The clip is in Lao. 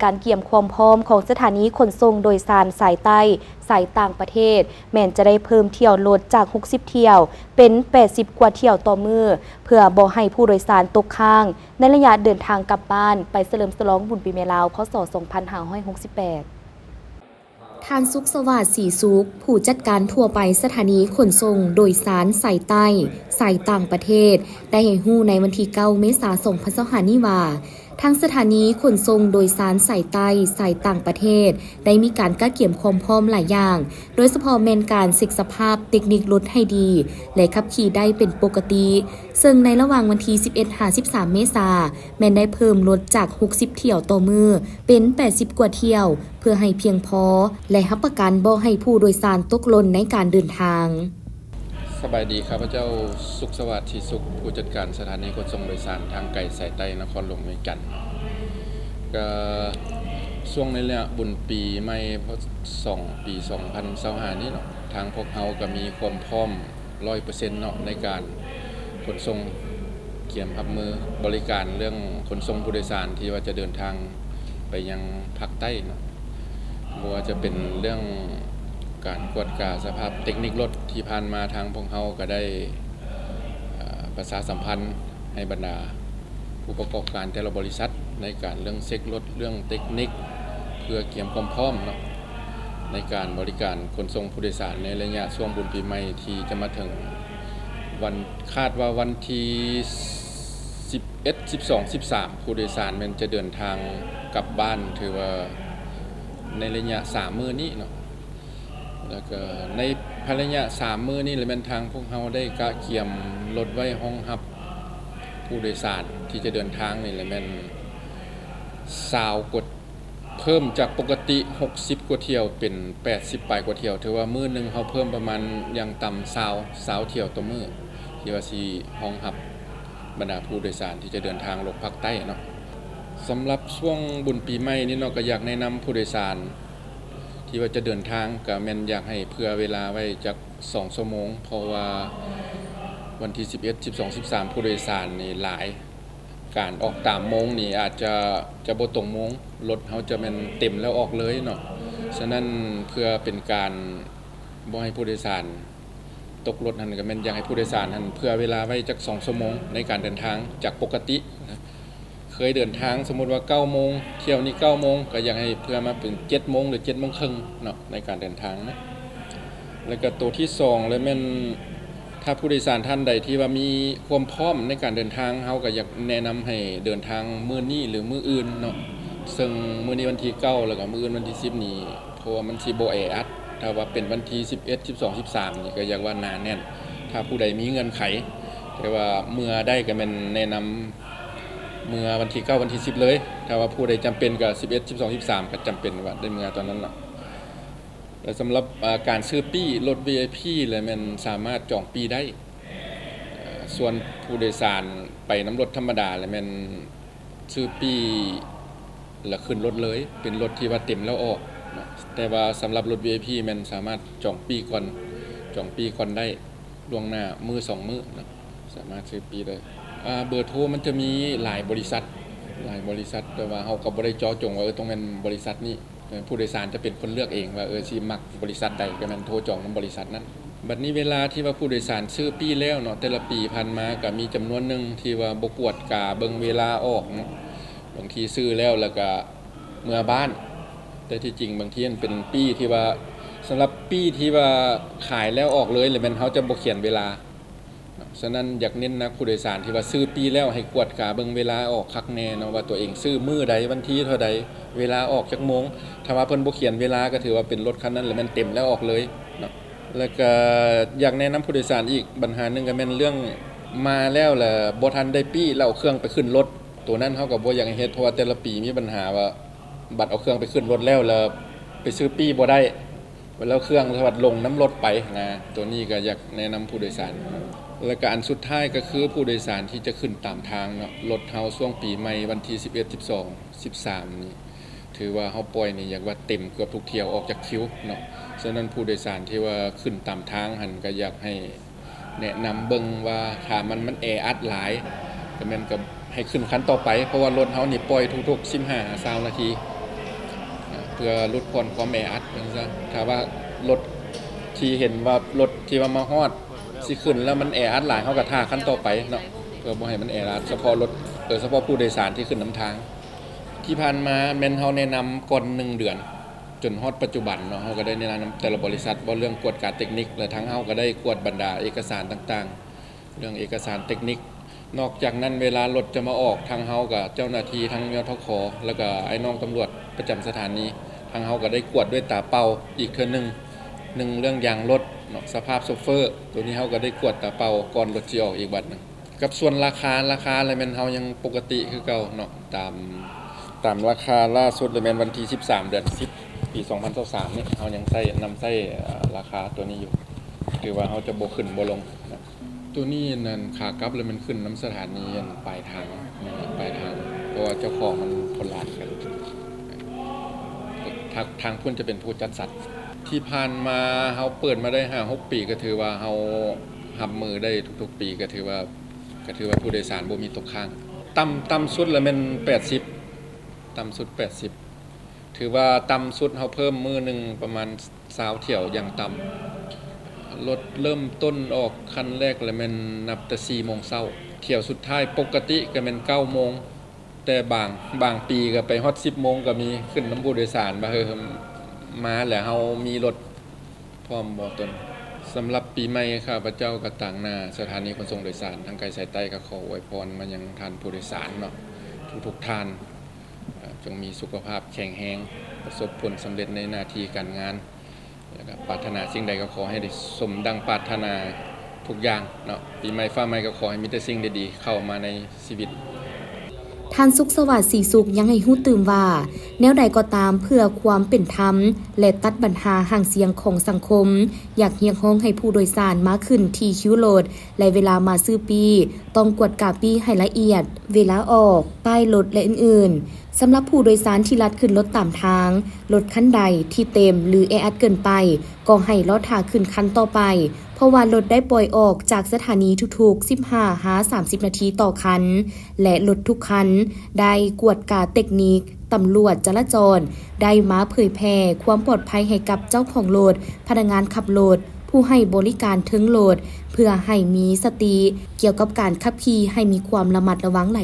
ການກຽມຄວາມພ້ອມຂອງສະຖານີຂົນສົ່ງໂດຍສານສາຍໃຕ້ ສາຍຕ່າງປະເທດ ແມ່ນຈະໄດ້ເພີ່ມຖ້ຽວລົດຈາກຫົກສິບຖ້ຽວ ເປັນແປດສິບກວ່າຖ້ຽວຕໍ່ມື້ ເພື່ອບໍ່ໃຫ້ຜູ້ໂດຍສານຕົກຄ້າງ ໃນໄລຍະເດີນທາງກັບບ້ານໄປສະເຫຼີມສະຫຼອງບຸນປີໃໝ່ລາວ ຄ.ສ. ສອງພັນຫ້າຮ້ອຍຫົກສິບແປດ. ທ່ານ ສຸກສະຫວາດ ສີສຸກ ຜູ້ຈັດການທົ່ວໄປສະຖານີຂົນສົ່ງໂດຍສານສາຍໃຕ້ ສາຍຕ່າງປະເທດ ໄດ້ໃຫ້ຮູ້ໃນວັນທີເກົ້າ ເມສາ ສອງພັນຊາວຫ້ານີ້ວ່າ ທາງສະຖານີຂົນສົ່ງໂດຍສານສາຍໃຕ້ ສາຍຕ່າງປະເທດ ໄດ້ມີການກະກຽມຄວາມພ້ອມຫຼາຍຢ່າງ ໂດຍສະເພາະແມ່ນການເຊັກສະພາບເຕັກນິກລົດໃຫ້ດີ ແລະ ຂັບຂີ່ໄດ້ເປັນປົກກະຕິ ເຊິ່ງໃນລະຫວ່າງວັນທີສິບເອັດ ຫາ ສິບສາມ ເມສາ ແມ່ນໄດ້ເພີ່ມລົດຈາກຫົກສິບຖ້ຽວຕໍ່ມື້ ເປັນແປດສິບກວ່າຖ້ຽວ ເພື່ອໃຫ້ພຽງພໍ ແລະ ຮັບປະກັນບໍ່ໃຫ້ຜູ້ໂດຍສານຕົກຫຼົ່ນໃນການເດີນທາງ. ສະບາຍດີ, ຂ້າພະເຈົ້າ ສຸກສະຫວາດ ສີສຸກ ຜູ້ຈັດການສະຖານີຂົນສົ່ງໂດຍສານທາງໄກສາຍໃຕ້ນະຄອນຫຼວງວຽງຈັນ. ກະຊ່ວງໃນໄລຍະບຸນປີໃໝ່ ສອງ ປີສອງພັນຊາວຫ້ານີ້ເນາະ, ທາງພວກເຮົາກະມີຄວາມພ້ອມ ຮ້ອຍເປີເຊັນເນາະ ໃນການຂົນສົ່ງ, ກຽມຮັບມືບໍລິການເລື່ອງຂົນສົ່ງຜູ້ໂດຍສານທີ່ວ່າຈະເດີນທາງໄປຍັງພາກໃຕ້ເນາະ, ບໍ່ວ່າຈະເປັນເລື່ອງການກວດກາສະພາບເຕັກນິກລົດ ທີ່ຜ່ານມາທາງພວກເຮົາກະໄດ້ ເອີ່ ປະຊາສຳພັນໃຫ້ບັນດາຜູ້ປະກອບການແຕ່ລະບໍລິສັດ ໃນການເລື່ອງເຊັກລົດ, ເລື່ອງເຕັກນິກ ເພື່ອກຽມຄວາມພ້ອມເນາະ ໃນການບໍລິການຂົນສົ່ງຜູ້ໂດຍສານໃນໄລຍະຊ່ວງບຸນປີໃໝ່ທີ່ຈະມາເຖິງ. ວັນ ຄາດວ່າວັນທີສິບເອັດ ສິບສອງ ສິບສາມ ຜູ້ໂດຍສານແມ່ນຈະເດີນທາງກັບບ້ານ, ຖືວ່າໃນໄລຍະສາມມື້ນີ້ເນາະ. ແລ້ວກະໃນພາຍໄລຍະສາມມື້ນີ້ລະແມ່ນທາງພວກເຮົາໄດ້ກະກຽມລົດໄວ້ຮອງຮັບຜູ້ໂດຍສານທີ່ຈະເດີນທາງນີ້ລະແມ່ນຊາວກວ່າ ເພີ່ມຈາກປົກກະຕິຫົກສິບກວ່າຖ້ຽວເປັນແປດສິບປາຍກວ່າຖ້ຽວ, ຖືວ່າມື້ໜຶ່ງເຮົາເພີ່ມປະມານຢ່າງຕ່ຳຊາວ ຊາວຖ້ຽວຕໍ່ມື້ ທີ່ວ່າຊິຮອງຮັບບັນດາຜູ້ໂດຍສານທີ່ຈະເດີນທາງລົງພາກໃຕ້ເນາະ. ສຳລັບຊ່ວງບຸນປີໃໝ່ນີ້ເນາະ ກະຢາກແນະນຳຜູ້ໂດຍສານ ທີ່ວ່າຈະເດີນທາງ ກະແມ່ນຢາກໃຫ້ເຜື່ອເວລາໄວ້ຈັກສອງຊົ່ວໂມງ, ເພາະວ່າວັນທີສິບເອັດ ສິບສອງ ສິບສາມ ຜູ້ໂດຍສານນີ້ຫຼາຍ, ການອອກຕາມໂມງນີ້ອາດຈະ ຈະບໍ່ຕົງໂມງ, ລົດເຮົາຈະແມ່ນເຕັມແລ້ວອອກເລີຍເນາະ. ສະນັ້ນ ເພື່ອເປັນການບໍ່ໃຫ້ຜູ້ໂດຍສານຕົກລົດຫັ້ນ ກະແມ່ນຢາກໃຫ້ຜູ້ໂດຍສານຫັ້ນເຜື່ອເວລາໄວ້ຈັກສອງຊົ່ວໂມງໃນການເດີນທາງຈາກປົກກະຕິນະ. ເຄີຍເດີນທາງ ສົມມຸດວ່າເກົ້າໂມງ, ຖ້ຽວນີ້ເກົ້າໂມງ ກະຢາກໃຫ້ເຜື່ອມາເປັນເຈັດໂມງ ຫຼື ເຈັດໂມງເຄິ່ງເນາະ ໃນການເດີນທາງນະ. ແລ້ວກະໂຕທີສອງ ລະແມ່ນ ຖ້າຜູ້ໂດຍສານທ່ານໃດທີ່ວ່າມີຄວາມພ້ອມໃນການເດີນທາງ, ເຮົາກະຢາກແນະນຳໃຫ້ເດີນທາງມື້ນີ້ ຫຼື ມື້ອື່ນເນາະ, ເຊິ່ງມື້ນີ້ວັນທີເກົ້າ ແລ້ວກະມື້ອື່ນວັນທີສິບນີ້ ເພາະວ່າມັນຊິບໍ່ແອອັດ. ຖ້າວ່າເປັນວັນທີສິບເອັດ ສິບສອງ ສິບສາມນີ້ ກະຢາກວ່າໜາແໜ້ນ ຖ້າຜູ້ໃດມີເງື່ອນໄຂ. ແຕ່ວ່າເມື່ອໄດ້ກະແມ່ນແນະນຳ ເມື່ອວັນທີເກົ້າ ວັນທີສິບເລີຍ. ຖ້າວ່າຜູ້ໃດຈຳເປັນກະສິບເອັດ ສິບສອງ ສິບສາມ ກະຈຳເປັນວ່າໄດ້ເມືອຕອນນັ້ນເນາະ. ແລະ ສຳລັບ ອາ ການຊື້ປີ້ລົດ ວີໄອພີ ລະແມ່ນສາມາດຈອງປີ້ໄດ້. ອາ ສ່ວນຜູ້ໂດຍສານໄປນຳລົດທຳມະດາ ລະແມ່ນຊື້ປີ້ລະຂຶ້ນລົດເລີຍ, ເປັນລົດທີ່ວ່າເຕັມແລ້ວອອກເນາະ. ແຕ່ວ່າສຳລັບລົດ ວີໄອພີ ແມ່ນສາມາດຈອງປີ້ກ່ອນ, ຈອງປີ້ກ່ອນໄດ້ ລ່ວງໜ້າມື້ສອງມື້ເນາະ, ສາມາດຊື້ປີ້ໄດ້. ອາ ເບີໂທມັນຈະມີຫຼາຍບໍລິສັດ, ຫຼາຍບໍລິສັດ, ແຕ່ວ່າເຮົາກະບໍ່ໄດ້ເຈາະຈົງວ່າ ເອີ ຕ້ອງແມ່ນບໍລິສັດນີ້. ເອີ ຜູ້ໂດຍສານຈະເປັນຄົນເລືອກເອງວ່າ ເອີ ຊິມັກບໍລິສັດໃດ ກະແມ່ນໂທຈອງນຳບໍລິສັດນັ້ນ. ບັດນີ້ເວລາທີ່ວ່າຜູ້ໂດຍສານຊື້ປີ້ແລ້ວເນາະ, ແຕ່ລະປີຜ່ານມາກະມີຈຳນວນໜຶ່ງທີ່ວ່າບໍ່ກວດກາເບິ່ງເວລາອອກເນາະ, ບາງທີຊື້ແລ້ວ ແລ້ວກະເມືອບ້ານ. ແຕ່ທີ່ຈິງບາງທີມັນເປັນປີ້ທີ່ວ່າ ສຳລັບປີ້ທີ່ວ່າຂາຍແລ້ວອອກເລີຍ ລະແມ່ນເຮົາຈະບໍ່ຂຽນເວລາເນາະ. ສະນັ້ນຢາກເນັ້ນໜັກຜູ້ໂດຍສານທີ່ວ່າຊື້ປີ້ແລ້ວໃຫ້ກວດກາເບິ່ງເວລາອອກຄັກແນ່ເນາະ ວ່າຕົວເອງຊື້ມື້ໃດ ວັນທີເທົ່າໃດ ເວລາອອກຈັກໂມງ. ຖ້າວ່າເພິ່ນບໍ່ຂຽນເວລາ ກະຖືວ່າເປັນລົດຄັນນັ້ນລະແມ່ນເຕັມແລ້ວອອກເລີຍເນາະ. ແລ້ວກະຢາກແນະນຳຜູ້ໂດຍສານອີກບັນຫາໜຶ່ງ ກະແມ່ນເລື່ອງມາແລ້ວລະບໍ່ທັນໄດ້ປີ້ ລະເອົາເຄື່ອງໄປຂຶ້ນລົດ. ໂຕນັ້ນເຮົາກະບໍ່ຢາກໃຫ້ເຮັດ ເພາະວ່າແຕ່ລະປີມີບັນຫາວ່າ ບັດເອົາເຄື່ອງໄປຂຶ້ນລົດແລ້ວ ລະໄປຊື້ປີ້ບໍ່ໄດ້ ແລ້ວເຄື່ອງລະພັດລົງນຳລົດໄປນະ. ໂຕນີ້ກະຢາກແນະນຳຜູ້ໂດຍສານ. ແລ້ວກະອັນສຸດທ້າຍກະຄືຜູ້ໂດຍສານທີ່ຈະຂຶ້ນຕາມທາງເນາະ, ລົດເຮົາຊ່ວງປີໃໝ່ວັນທີສິບເອັດ ສິບສອງ ສິບສາມນີ້ ຖືວ່າເຮົາປ່ອຍນີ້ຢາກວ່າເຕັມເກືອບທຸກຖ້ຽວອອກຈາກຄິວເນາະ. ສະນັ້ນຜູ້ໂດຍສານທີ່ວ່າຂຶ້ນຕາມທາງຫັ້ນ ກະຢາກໃຫ້ ແນະນຳເບິ່ງວ່າຖ້າມັນ ມັນແອອັດຫຼາຍ ກະແມ່ນກະໃຫ້ຂຶ້ນຄັນຕໍ່ໄປ ເພາະວ່າລົດເຮົານີ້ປ່ອຍທຸກໆສິບຫ້າຫາຊາວນາທີ ເພື່ອຫຼຸດຜ່ອນຄວາມແອອັດຈັ່ງຊັ້ນ. ຖ້າວ່າລົດທີ່ເຫັນວ່າ ລົດທີ່ວ່າມາຮອດຊິຂຶ້ນແລ້ວມັນແອອັດຫຼາຍ ເຮົາກໍຖ້າຄັນຕໍ່ໄປເນາະ ເພື່ອບໍ່ໃຫ້ມັນແອອັດ ສະເພາະລົດ ເອີ ສະເພາະຜູ້ໂດຍສານທີ່ຂຶ້ນນຳທາງ. ທີ່ຜ່ານມາແມ່ນເຮົາແນະນຳກ່ອນໜຶ່ງເດືອນ ຈົນຮອດປັດຈຸບັນເນາະ ເຮົາກໍໄດ້ແນະນຳແຕ່ລະບໍລິສັດ ເວົ້າເລື່ອງກວດກາເຕັກນິກ ແລະ ທາງເຮົາກໍໄດ້ກວດບັນດາເອກະສານຕ່າງໆ ເລື່ອງເອກະສານເຕັກນິກ. ນອກຈາກນັ້ນ ເວລາລົດຈະມາອອກ ທາງເຮົາກະເຈົ້າໜ້າທີ່ທາງ ຍທຂ ແລ້ວກະອ້າຍນ້ອງຕຳຫຼວດປະຈຳສະຖານີ ທາງເຮົາກະໄດ້ກວດດ້ວຍຕາເປົ່າອີກເທື່ອໜຶ່ງ. ໜຶ່ງ ເລື່ອງຢາງລົດເນາະ ສະພາບໂຊເຟີ ໂຕນີ້ເຮົາກະໄດ້ກວດຕາເປົ່າກ່ອນລົດຊິອອກອີກບັດໜຶ່ງ. ກັບສ່ວນລາຄາ ລາຄາລະແມ່ນເຮົາຍັງປົກກະຕິຄືເກົ່າເນາະ ຕາມ ຕາມລາຄາລ່າສຸດລະແມ່ນວັນທີສິບສາມ ເດືອນສິບ ປີສອງພັນຊາວສາມນີ້ ເຮົາຍັງໃຊ້ ນຳໃຊ້ ເອີ ລາຄາໂຕນີ້ຢູ່ ຄືວ່າເຮົາຈະບໍ່ຂຶ້ນບໍ່ລົງເນາະ. ໂຕນີ້ນັ້ນ ຂາກັບລະແມ່ນຂຶ້ນນຳສະຖານີ ອັນ ປາຍທາງ ປາຍທາງ ເພາະວ່າເຈົ້າຂອງມັນຄົນລະອັນກັນ ທາງ ທາງພຸ້ນຈະເປັນຜູ້ຈັດສັດ. ທີ່ຜ່ານມາເຮົາເປີດມາໄດ້ຫ້າຫົກປີ ກໍຖືວ່າເຮົາຮັບມືໄດ້ທຸກໆປີ ກໍຖືວ່າ ກໍຖືວ່າຜູ້ໂດຍສານບໍ່ມີຕົກຄ້າງ. ຕ່ຳ ຕ່ຳສຸດລະແມ່ນແປດສິບ ຕ່ຳສຸດແປດສິບ ຖືວ່າຕ່ຳສຸດເຮົາເພີ່ມມື້ໜຶ່ງປະມານຊາວຖ້ຽວຢ່າງຕ່ຳ. ລົດເລີ່ມຕົ້ນອອກຄັນແລກລະແມ່ນນັບແຕ່ສີ່ໂມງເຊົ້າ ຖ້ຽວສຸດທ້າຍປົກກະຕິກະແມ່ນເກົ້າໂມງ ແຕ່ບາງ ບາງປີກະໄປຮອດສິບໂມງກະມີ ຂຶ້ນນຳຜູ້ໂດຍສານວ່າ ເອີ ມາແລ້ວເຮົາມີລົດ ພ້ອມບໍ່ຕົນ. ສຳລັບປີໃໝ່ ຂ້າພະເຈົ້າກະຕາງໜ້າສະຖານີຂົນສົ່ງໂດຍສານທາງໄກສາຍໃຕ້ ກະຂໍອວຍພອນມາຍັງທ່ານຜູ້ໂດຍສານເນາະ ທຸກໆທ່ານ ເອີ ຈົ່ງມີສຸຂະພາບແຂງແຮງ ປະສົບຜົນສຳເລັດໃນໜ້າທີ່ການງານ ແລ້ວກະປາດຖະໜາສິ່ງໃດກະຂໍໃຫ້ໄດ້ສົມດັ່ງປາດຖະໜາທຸກຢ່າງເນາະ. ປີໃໝ່ຟ້າໃໝ່ກະຂໍໃຫ້ມີແຕ່ສິ່ງດີໆເຂົ້າມາໃນຊີວິດ. ທ່ານ ສຸກສະຫວາດ ສີສຸກ ຍັງໃຫ້ຮູ້ຕື່ມວ່າ ແນວໃດກໍຕາມ ເພື່ອຄວາມເປັນທຳ ແລະ ຕັດບັນຫາຫາງສຽງຂອງສັງຄົມ ຢາກຮຽກຮ້ອງໃຫ້ຜູ້ໂດຍສານມາຂຶ້ນທີ່ຄິວລົດ ແລະ ເວລາມາຊື້ປີ້ ຕ້ອງກວດກາປີ້ໃຫ້ລະອຽດ, ເວລາອອກ, ປ້າຍລົດ ແລະ ອື່ນໆ. ສຳລັບຜູ້ໂດຍສານທີ່ລັດຂຶ້ນລົດຕາມທາງ, ລົດຄັນໃດທີ່ເຕັມ ຫຼື ແອອັດເກີນໄປ ກໍໃຫ້ລໍຖ້າຂຶ້ນຄັນຕໍ່ໄປ, ເພາະວ່າລົດໄດ້ປ່ອຍອອກຈາກສະຖານີທຸກໆສິບຫ້າຫາສາມສິບນາທີຕໍ່ຄັນ ແລະ ລົດທຸກຄັນໄດ້ກວດກາເຕັກນິກ, ຕຳຫຼວດຈະລາຈອນໄດ້ມາເຜີຍແຜ່ຄວາມປອດໄພໃຫ້ກັບເຈົ້າຂອງລົດ, ພະນັກງານຂັບລົດ, ຜູ້ໃຫ້ບໍລິການເທິງລົດ ເພື່ອໃຫ້ມີສະຕິກ່ຽວກັບການຂັບຂີ່ໃຫ້ມີຄວາມລະມັດລະວັງຫຼາຍ